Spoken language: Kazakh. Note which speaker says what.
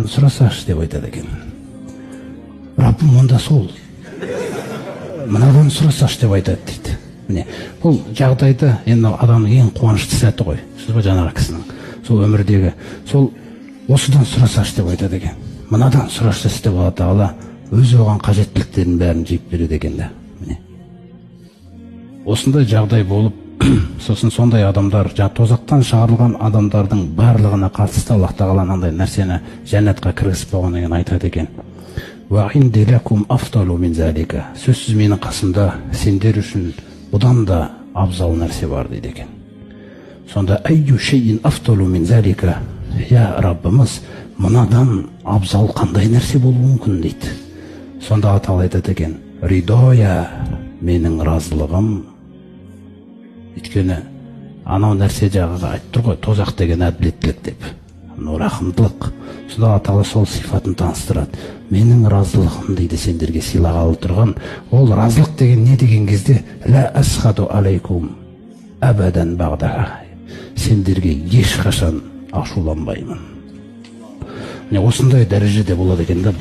Speaker 1: Мынадан сұрасашы деп айтады екен. Раббым, онда сол мынадан сұрасашы деп айтады дейді. Міне, бұл жағдайда енді адамның ең қуанышты сәті ғой, сіз ба, жаңағы кісінің сол өмірдегі сол осыдан сұрасашы деп айтады екен. Мынадан сұрашы деп Алла Тағала өзі оған қажеттіліктерін бәрін жиып береді екен да. Міне, осындай жағдай болып, сосын сондай адамдар, жаңа тозақтан шығарылған адамдардың барлығына қатысты Аллах Тағала мынандай нәрсені жәннатқа кіргізіп болғаннан кейін айтады екен: «Сөзсіз, менің қасымда сендер үшін бұдан да абзал нәрсе бар», — дейді екен. Сонда: «Я Раббымыз, мынадан абзал қандай нәрсе болуы мүмкін?» — дейді. Сонда Алла Тағала айтады екен: «Ридоя, менің разылығым». Өйткені анау нәрсе жаңағы айтып тұр ғой, тозақ деген әділеттілік деп, мынау рахымдылық. Сонда Алла Тағала сол сипатын таныстырады: «Менің разылығым», — дейді, «сендерге сыйлағалы тұрған». Ол разылық деген не деген кезде: «Ла асхату алейкум абадан бағдаха», сендерге ешқашан ашуланбаймын. Міне, осындай дәрежеде болады екен да.